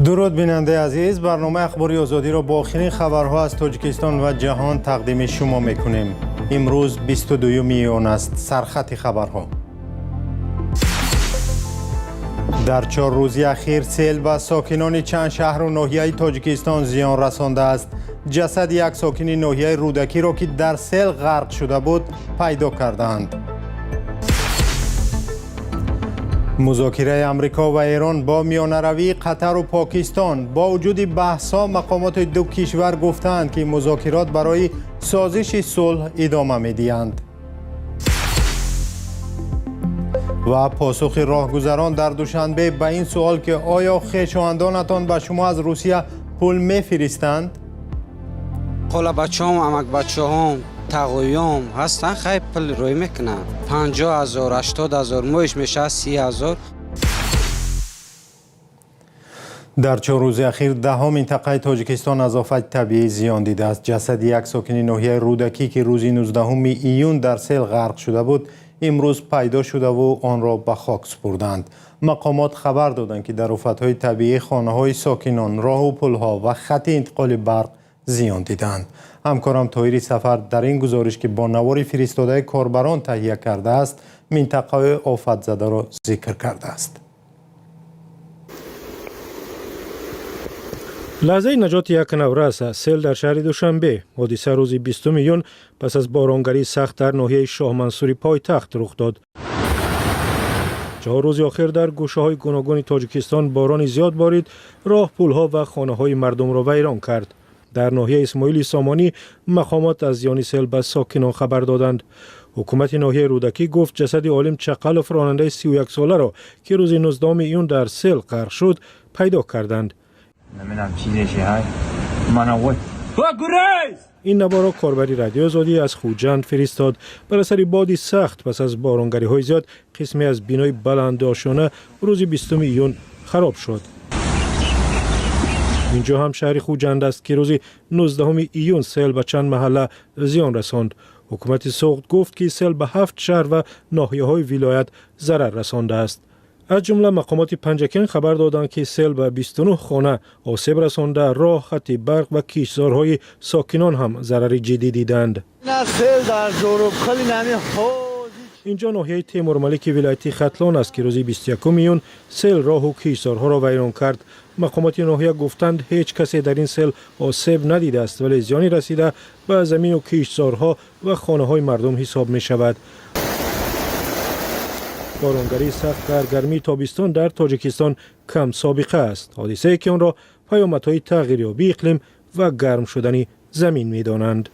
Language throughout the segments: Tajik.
Дуруд, бинандаи азиз. Барномаи Ахбори Озодиро бо охирин хабарҳо аз Тоҷикистон ва ҷаҳон тақдими шумо мекунем. Имрӯз 22 июн аст. Сархати хабарҳо. Дар 4 рӯзи ахир сел ба сокинони чанд шаҳру ноҳияи Тоҷикистон зиён расондааст. Ҷасади як сокини ноҳияи Рӯдакиро, ки дар сел ғарқ шуда буд, пайдо кардаанд. Музокираи Амрико ва Эрон бо миёнаравии Қатару Покистон. Бо вуҷуди баҳсҳо, мақомоти ду кишвар гуфтаанд, ки музокирот барои созиши сулҳ идома медиҳанд. Ва посухи роҳгузарон дар Душанбе ба ин суол, ки оё хешовандонатон ба шумо аз Русия пул мефиристанд? Холабачаҳом, амакбачаҳом, тағоём ҳастанд, хай пул рӯй мекунанд. 50 000, 80 000, моҳиш мешавад 30 000. Дар 4 рӯзи ахир даҳҳо минтақаи Тоҷикистон аз офати табиӣ зиён дидааст. Ҷасади як сокини ноҳияи Рӯдакӣ, ки рӯзи 19 июн дар сел ғарқ шуда буд, имрӯз пайдо шудаву онро ба хок супурданд. Мақомот хабар доданд, ки дар офатҳои табиӣ хонаҳои сокинон, роҳу пулҳо ва хати интиқоли барқ зиён диданд. Ҳамкорам Тоҳири Сафар дар ин гузориш, ки бо навори фиристодаи корбарон таҳия кардааст, минтақаҳои офатзадаро зикр кардааст. Лаҳзаи наҷоти як наврас аз сел дар шаҳри Душанбе. Ҳодиса рӯзи 20 июн пас аз боронгарии сахт дар ноҳияи Шоҳмансури пойтахт рух дод. 4 рӯзи охир дар гӯшаҳои гуногуни Тоҷикистон борони зиёд борид, роҳ, пулҳо ва хонаҳои мардумро вайрон кард. Дар ноҳияи Исмоили Сомонӣ мақомот аз зиёни сел ба сокинон хабар доданд. Ҳукумати ноҳияи Рӯдакӣ гуфт, ҷасади Олим Чақалов, ронандаи 31 соларо, ки рӯзи 19 июн дар сел ғарқ шуд, пайдо карданд. Ин наворо корбари Радиои Озодӣ аз Хуҷанд фиристод. Бар асари боди сахт пас аз боронгариҳои зиёд қисме аз бинои баландошёна рӯзи 20 июн хароб шуд. Инҷо ҳам шаҳри Хуҷанд аст, ки рӯзи 19 июн сел ба чанд маҳалла зиён расонд. Ҳукумати Суғд гуфт, ки сел ба ҳафт шаҳр ва ноҳияҳои вилоят зарар расондааст. Аз ҷумла мақомоти Панҷакент хабар доданд, ки сел ба 29 хона осеб расонда, роҳ, хати барқ ва киштзорҳои сокинон ҳам зарари ҷиддӣ диданд. Инҷо ноҳияи Темурмалики вилояти Хатлон аст, ки рӯзи 21 июн сел роҳу киштзорҳоро вайрон кард. Мақомоти ноҳия гуфтанд, ҳеҷ касе дар ин сел осеб надидааст, вале зиёни расида ба замину киштзорҳо ва хонаҳои мардум ҳисоб мешавад. Боронгарии сахт дар гармии тобистон дар Тоҷикистон кам собиқа аст, ҳодисае ки онро паёмадҳои тағйирёбии иқлим ва гарм шудани замин медонанд.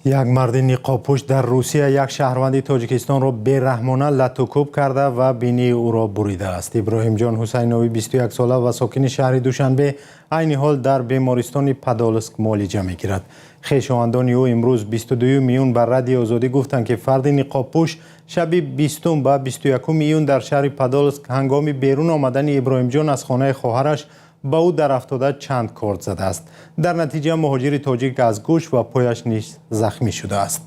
Як марди ниқобпӯш дар Русия як шаҳрванди Тоҷикистонро бераҳмона латукӯб карда ва бинии ӯро буридааст. Иброҳимҷон Ҳусайнови 21 сола ва сокини шаҳри Душанбе айни ҳол дар бемористони Падолск муолиҷа мегирад. Хешовандони ӯ имрӯз 22 июн ба Радиои Озодӣ гуфтанд, ки фарди ниқобпӯш шаби 20 ба 21 июн дар шаҳри Падолск ҳангоми берун омадани Иброҳимҷон аз хонаи хоҳараш ба ӯ дар афтода чанд корд задааст. Дар натиҷа муҳоҷири тоҷик аз гӯш ва пояш низ захмӣ шудааст.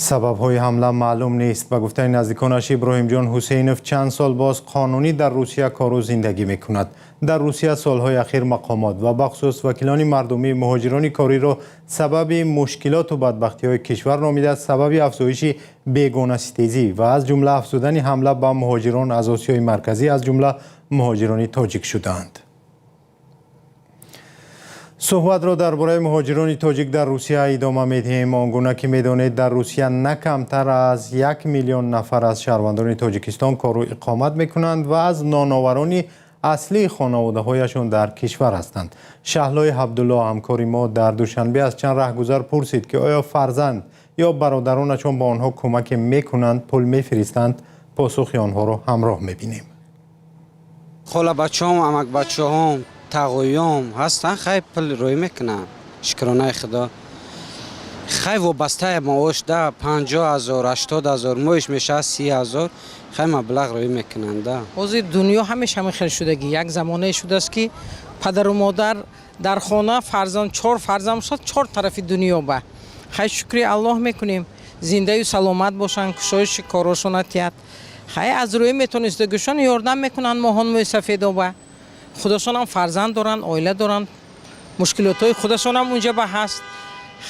Сабабҳои ҳамла маълум нест. Ба гуфтаи наздиконаш, Иброҳимҷон Ҳусейнов чанд сол боз қонунӣ дар Русия кору зиндагӣ мекунад. Дар Русия солҳои ахир мақомот ва бахусус вакилони мардумӣ муҳоҷирони кориро сабаби мушкилоту бадбахтиҳои кишвар номида, сабаби афзоиши бегонаситезӣ ва аз ҷумла афзудани ҳамла ба муҳоҷирон аз Осиёи Марказӣ, аз ҷумла муҳоҷирони тоҷик шудаанд. Суҳбатро дар бораи муҳоҷирони тоҷик дар Русия идома медиҳем. Он гуна ки медонед, дар Русия на камтар аз 1 миллион нафар аз шаҳрвандони Тоҷикистон кору иқомат мекунанд ва аз ноноварони аслии хонаводаҳояшон дар кишвар ҳастанд. Шаҳлои Абдулло, ҳамкори мо дар Душанбе, аз чанд раҳгузар пурсид, ки оё фарзанд ё бародаронашон ба онҳо кӯмаке мекунанд, пул мефиристанд. Посухи онҳоро ҳамроҳ мебинем. Холабачаҳом, амакбачаҳом, тағоём ҳастанд, хай пул рӯй мекунанд. Шукронаи Худо. Хай вобастаи маош да, 50 000, 80 000, моҳиш мешавад 30 000, хай маблағ рӯй мекунанд да. Ҳозир дунё ҳамеша ҳамин хел шудагӣ. Як замонае шудааст, ки падару модар дар хона, фарзанд, чор фарзанд бошад, чор тарафи дунё ба. Хай, шукри Аллоҳ мекунем. Зиндаю саломат бошанд, кушоиши корошона тиҳад. Хай, аз рӯи метонистагишон ёрдам мекунанд моҳон мӯйсафедоба. Худашонам фарзанд доранд, оила доранд, мушкилотҳои худашонам унҷа ба ҳаст.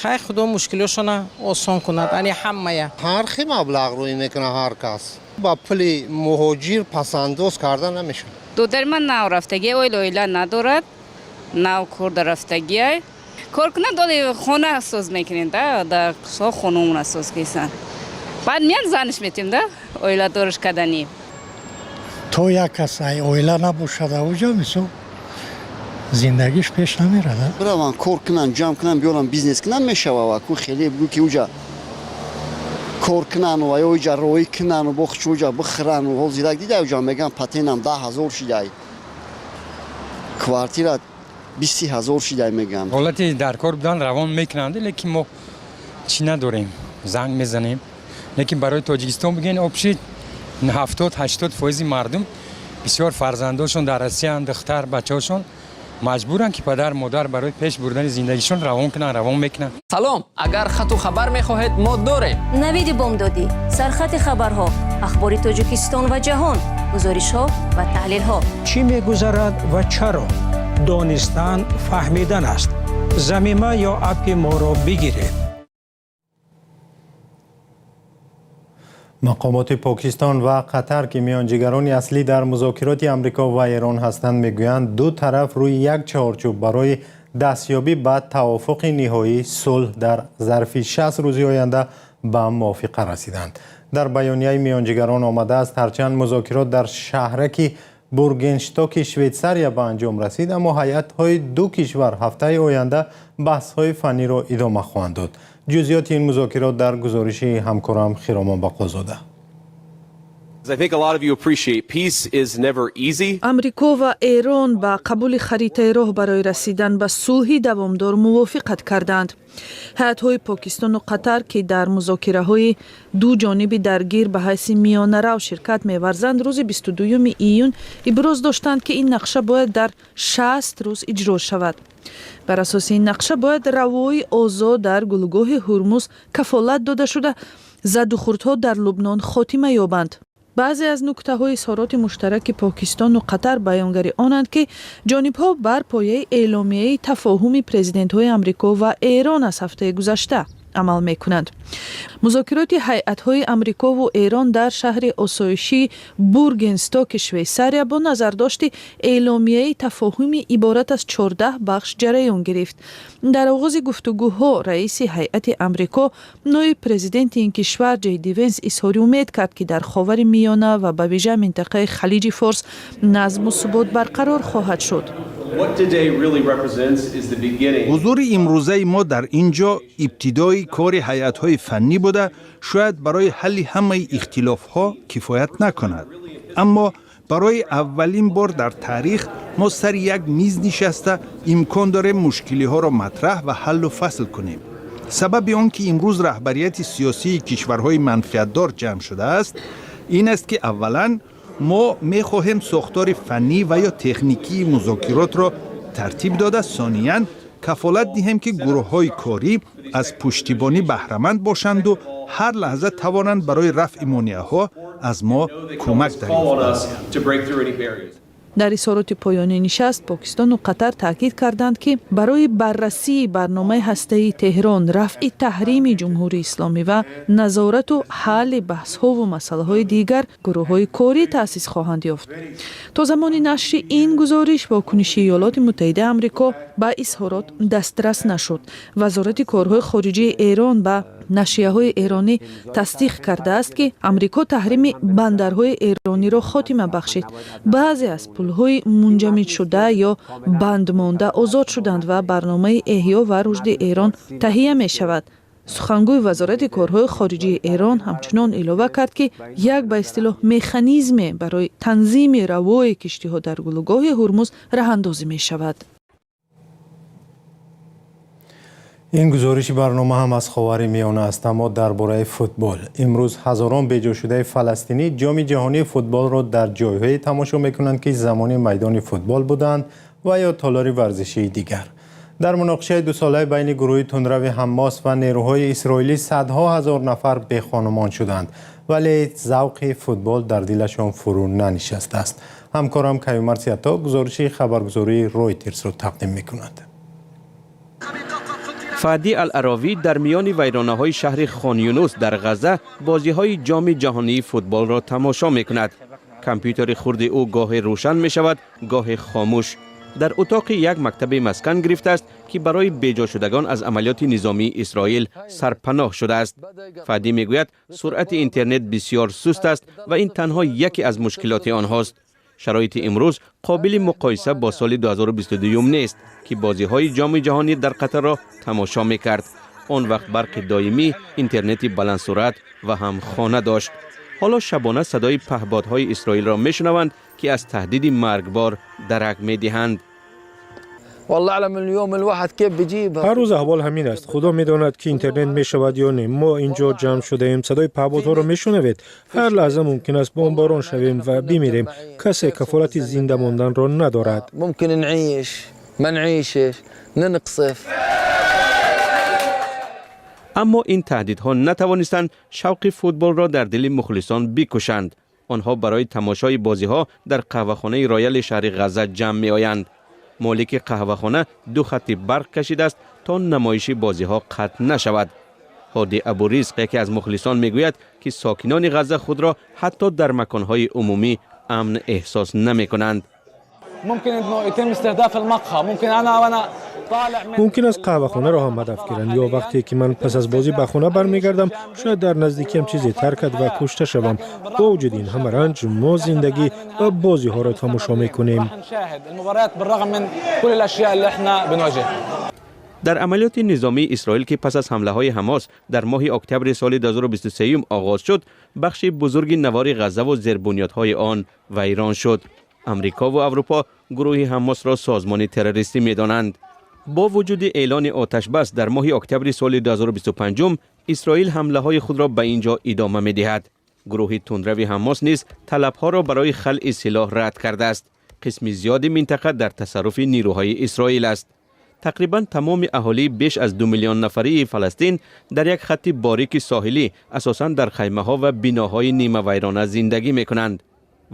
Хай, худо мушкилошона осон кунад, ани ҳамая. Ҳар хел маблағ рӯй мекунад ҳар кас. Ба пули муҳоҷир пасандоз карда намешавад. Додари ман нав рафтагӣ, оила надорад, нав кор дарафтагиай. Кор кунад, доли хона соз мекунем да, дар қишлоқ хонамона соз кисан. Баъд меян, заниш метем да, оиладориш каданӣ. То як кас ай оила набошад, ауҷа мисол зиндагиш пеш намерад. Бираванд, кор кунанд, ҷамъ кунанд, биёранд, бизнес кунанд, мешава. Ва ку хеле бигӯ ки уҷа кор кунану ва ё уҷа роҳӣ кунану бо хучу уҷа бихӯрану. Ҳозирак дида, уҷа мегӯянд, патентам 10 000 шидай, квартира 20 000 шидай мегӯянд. Ҳолати дар кор будан равон мекунанд, лекин мо чӣ надорем, занг мезанем. Лекин барои Тоҷикистон бигӯен, общий 70-80 фоизи мардум бисёр фарзандошон дар Россияанд, духтар бачаҳошон маҷбуранд, ки падар модар барои пеш бурдани зиндагишон равон кунанд, равон мекунанд. Салом, агар хату хабар мехоҳед, мо дорем. Навиди бомдодӣ, сархати хабарҳо, ахбори Тоҷикистон ва ҷаҳон, гузоришҳо ва таҳлилҳо. Чӣ мегузарад ва чаро? Донистан фаҳмидан аст. Замима ё аппи моро бигиред. Мақомоти Покистон ва Қатар, ки миёнҷигарони аслӣ дар музокироти Амрико ва Эрон ҳастанд, мегӯянд, ду тараф рӯи як чаҳорчӯб барои дастёбӣ ба тавофуқи ниҳоии сулҳ дар зарфи 60 рӯзи оянда ба мувофиқа расиданд. Дар баёнияи миёнҷигарон омадааст, ҳарчанд музокирот дар шаҳраки Бургенштоки Швейтсария ба анҷом расид, аммо ҳайатҳои ду кишвар ҳафтаи оянда баҳсҳои фанниро идома хоҳанд дод. Ҷузъиёти ин музокирот дар гузориши ҳамкорам Хиромон Бақозода. Амрико ва Эрон ба қабули харитаи роҳ барои расидан ба сулҳи давомдор мувофиқат карданд. Ҳайатҳои Покистону Қатар, ки дар музокираҳои ду ҷониби даргир ба ҳайси миёнарав ширкат меварзанд, рӯзи 22 июн иброз доштанд, ки ин нақша бояд дар 60 рӯз иҷро шавад. Бар асоси ин нақша бояд равои озод дар гулӯгоҳи Ҳурмуз кафолат дода шуда, задухӯрдҳо дар Лубнон хотима ёбанд. Баъзе аз нуктаҳои изҳороти муштараки Покистону Қатар баёнгари онанд, ки ҷонибҳо бар пояи эъломияи тафоҳуми президентҳои Амрико ва Эрон аз ҳафтаи гузашта амал мекунанд. Музокироти ҳайатҳои Амрикову Эрон дар шаҳри осоишии Бургенстоки Швейсария бо назардошти эъломияи тафоҳуми иборат аз 14 бахш ҷараён гирифт. Дар оғози гуфтугӯҳо раиси ҳайати Амрико, ноиб президенти ин кишвар Ҷей Ди Венс изҳори умед кард, ки дар Ховари Миёна ва ба вижа минтақаи Халиҷи Форс назму субот барқарор хоҳад шуд. Ҳузури имрӯзаи мо дар ин ҷо ибтидои кори ҳайатҳои фаннӣ буда, шояд барои ҳалли ҳамаи ихтилофҳо кифоят накунад, аммо барои аввалин бор дар таърих мо сари як миз нишаста имкон дорем мушкилиҳоро матраҳ ва ҳаллу фасл кунем. Сабаби он ки имрӯз раҳбарияти сиёсии кишварҳои манфиатдор ҷамъ шудааст, ин аст, ки аввалан мо мехоҳем сохтори фаннӣ ва ё техникии музокиротро тартиб дода, сониян кафолат диҳем, ки гурӯҳҳои корӣ аз пуштибонӣ баҳраманд бошанду ҳар лаҳза тавонанд барои рафъи монеаҳо аз мо кӯмак дарёфт. Дар изҳороти поёнии нишаст Покистону Қатар таъкид карданд, ки барои баррасии барномаи ҳастаии Теҳрон, рафъи таҳрими Ҷумҳурии Исломӣ ва назорату ҳалли баҳсҳову масъалаҳои дигар гурӯҳҳои корӣ таъсис хоҳанд ёфт. То замони нашри ин гузориш вокуниши Иёлоти Муттаҳидаи Амрико ба изҳорот дастрас нашуд. Вазорати корҳои хориҷии Эрон ба нашрияҳои эронӣ тасдиқ кардааст, ки Амрико таҳрими бандарҳои эрониро хотима бахшид, баъзе аз пулҳои мунҷамидшуда ё бандмонда озод шуданд ва барномаи эҳё ва рушди Эрон таҳия мешавад. Сухангӯи Вазорати корҳои хориҷии Эрон ҳамчунон илова кард, ки як ба истилоҳ механизме барои танзими равои киштиҳо дар гулӯгоҳи Ҳурмуз раҳандозӣ мешавад. Ин гузориши барнома ҳам аз Ховари Миёна аст, аммо дар бораи футбол. Имрӯз ҳазорон беҷошудаи фаластинӣ Ҷоми ҷаҳонии футболро дар ҷойҳое тамошо мекунанд, ки замони майдони футбол буданд ва ё толори варзишии дигар. Дар муноқишаи дусолаи байни гурӯҳи тундрави Ҳаммос ва нерӯҳои исроилӣ садҳо ҳазор нафар бехонумон шуданд, вале завқи футбол дар дилашон фурӯ нанишастааст. Ҳамкорам Каюмар Сиято гузориши хабаргузории Ройтерсро тақдим мекунад. Фади Ал-Аровӣ дар миёни вайронаҳои шаҳри Хон Юнус дар Ғазза бозиҳои Ҷоми ҷаҳонии футболро тамошо мекунад. Компютери хурди ӯ гоҳе рӯшан мешавад, гоҳе хомӯш. Дар утоқи як мактаби маскан гирифтааст, ки барои беҷошудагон аз амалиёти низомии Исроил сарпаноҳ шудааст. Фадӣ мегӯяд, суръати интернет бисёр суст аст ва ин танҳо яке аз мушкилоти онҳост. Шароити имрӯз қобили муқоиса бо соли 2022 нест, ки бозиҳои Ҷоми ҷаҳонӣ дар Қатарро тамошо мекард. Он вақт барқи доимӣ, интернети баландсуръат ва ҳам хона дошт. Ҳоло шабона садои паҳбодҳои Исроилро мешунаванд, ки аз таҳдиди маргбор дарак медиҳанд. Ҳар рӯз аҳвол ҳамин аст. Худо медонад, ки интернет мешавад ё не. Мо ин ҷо ҷамъ шудаем, садои паҳбодҳоро мешунавед. Ҳар лаҳза мумкин аст бомборон шавем ва бимирем. Касе кафолати зинда монданро надорад. Аммо ин таҳдидҳо натавонистанд шавқи футболро дар дили мухлисон бикушанд. Онҳо барои тамошои бозиҳо дар қаҳвахонаи Рояли шаҳри Ғазза ҷамъ меоянд. Молики қаҳвахона ду хатти барқ кашидааст, то намоиши бозиҳо қатъ нашавад. Ҳоди Абуризқ, яке аз мухлисон, мегӯяд, ки сокинони Ғазза худро ҳатто дар маконҳои умумӣ амн эҳсос намекунанд. Мумкин аст қаҳвахонаро ҳам ҳадаф гиранд, ё вақте ки ман пас аз бозӣ ба хона бармегардам, шояд дар наздикиам чизе таркад ва кушта шавам. Бо вуҷуди ин ҳама ранҷ, мо зиндагӣ ва бозиҳоро тамошо мекунем. Дар амалиёти низомии Исроил, ки пас аз ҳамлаҳои Ҳамос дар моҳи октябри соли 2023 оғоз шуд, бахши бузурги навори Ғазза ва зербунёдҳои он вайрон шуд. Амрико ва Аврупо гурӯҳи Ҳамосро созмони террористӣ медонанд. Бо вуҷуди эълони оташбас дар моҳи октябри соли 2025, Исроил ҳамлаҳои худро ба ин ҷо идома медиҳад. Гурӯҳи тундрави Ҳамос низ талабҳоро барои халъи силоҳ рад кардааст. Қисми зиёди минтақа дар тасарруфи нерӯҳои Исроил аст. Тақрибан тамоми аҳолии беш аз 2 миллион нафарии Фаластин дар як хатти борики соҳилӣ, асосан дар хаймаҳо ва биноҳои нимавайрона зиндагӣ мекунанд.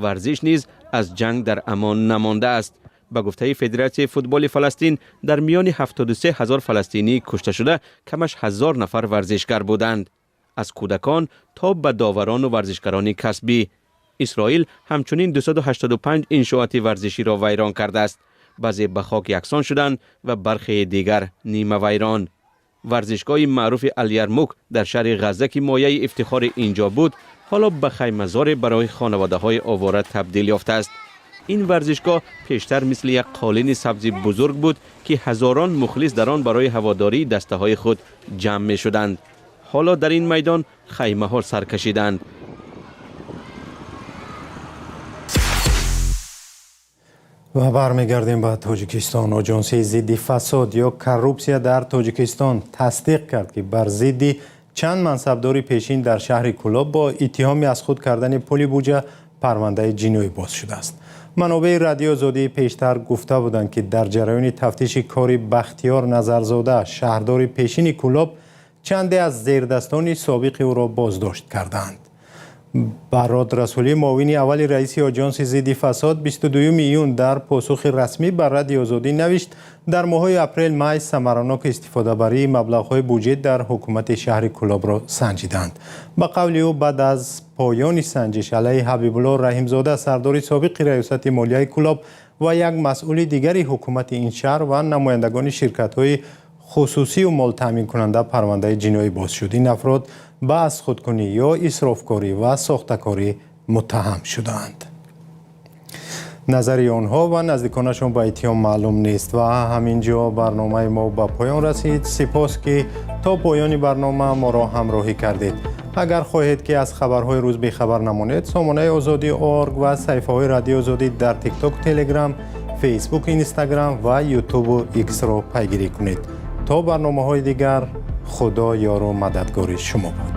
Варзиш низ аз ҷанг дар амон намондааст. Ба гуфтаи Федератсияи футболи Фаластин, дар миёни 73 ҳазор фаластинии кушташуда камаш 1000 нафар варзишгар буданд, аз кӯдакон то ба доварону варзишгарони касбӣ. Исроил ҳамчунин 285 иншооти варзиширо вайрон кардааст. Баъзе ба хок яксон шуданд ва бархеи дигар нимавайрон. Варзишгоҳи маъруфи Алярмук дар шаҳри Ғазза, ки мояи ифтихори инҷо буд, ҳоло ба хаймазоре барои хонаводаҳои овора табдил ёфтааст. Ин варзишгоҳ пештар мисли як қолини сабзи бузург буд, ки ҳазорон мухлис дар он барои ҳаводории дастаҳои худ ҷамъ мешуданд. Ҳоло дар ин майдон хаймаҳо сар кашиданд. Ва бармегардем ба Тоҷикистон. Оҷонсии зидди фасод ё коррупсия дар Тоҷикистон тасдиқ кард, ки бар зидди чанд мансабдори пешин дар шаҳри Кӯлоб бо иттиҳоми аз худ кардани пули буҷа парвандаи ҷиноӣ боз шудааст. Манобеи Радиои Озодӣ пештар гуфта буданд, ки дар ҷараёни тафтиши кори Бахтиёр Назарзода, шаҳрдори пешини Кӯлоб, чанде аз зердастони собиқи ӯро боздошт кардаанд. Барод Расулӣ, муовини аввали раиси Оҷонси зидди фасод, 22 июн дар посухи расмӣ ба Радиои Озодӣ навишт: дар моҳҳои апрел-май самаранок истифодабарии маблағҳои буҷет дар ҳукумати шаҳри Кӯлобро санҷиданд. Ба қавли ӯ, баъд аз поёни санҷиш алайҳи Ҳабибулло Раҳимзода, сардори собиқи раёсати молияи Кӯлоб, ва як масъули дигари ҳукумати ин шаҳр ва намояндагони ширкатҳои хусусию молтаъминкунанда парвандаи ҷиноӣ боз шуд. Ин афрод ба аз худкунӣ ё исрофкорӣ ва сохтакорӣ муттаҳам шудаанд. Назари онҳо ва наздиконашон ба иттиҳом маълум нест. Ва ҳамин ҷо барномаи мо ба поён расид. Сипос, ки то поёни барнома моро ҳамроҳӣ кардед. Агар хоҳед, ки аз хабарҳои рӯз бехабар намонед, сомонаи Озодӣ орг ва саҳифаҳои Радиои Озодӣ дар Тикток, Телеграм, Фейсбук, Инстаграм ва Ютубу Иксро пайгирӣ кунед. То барномаҳои дигар, Худо ёру мададгори шумо бод.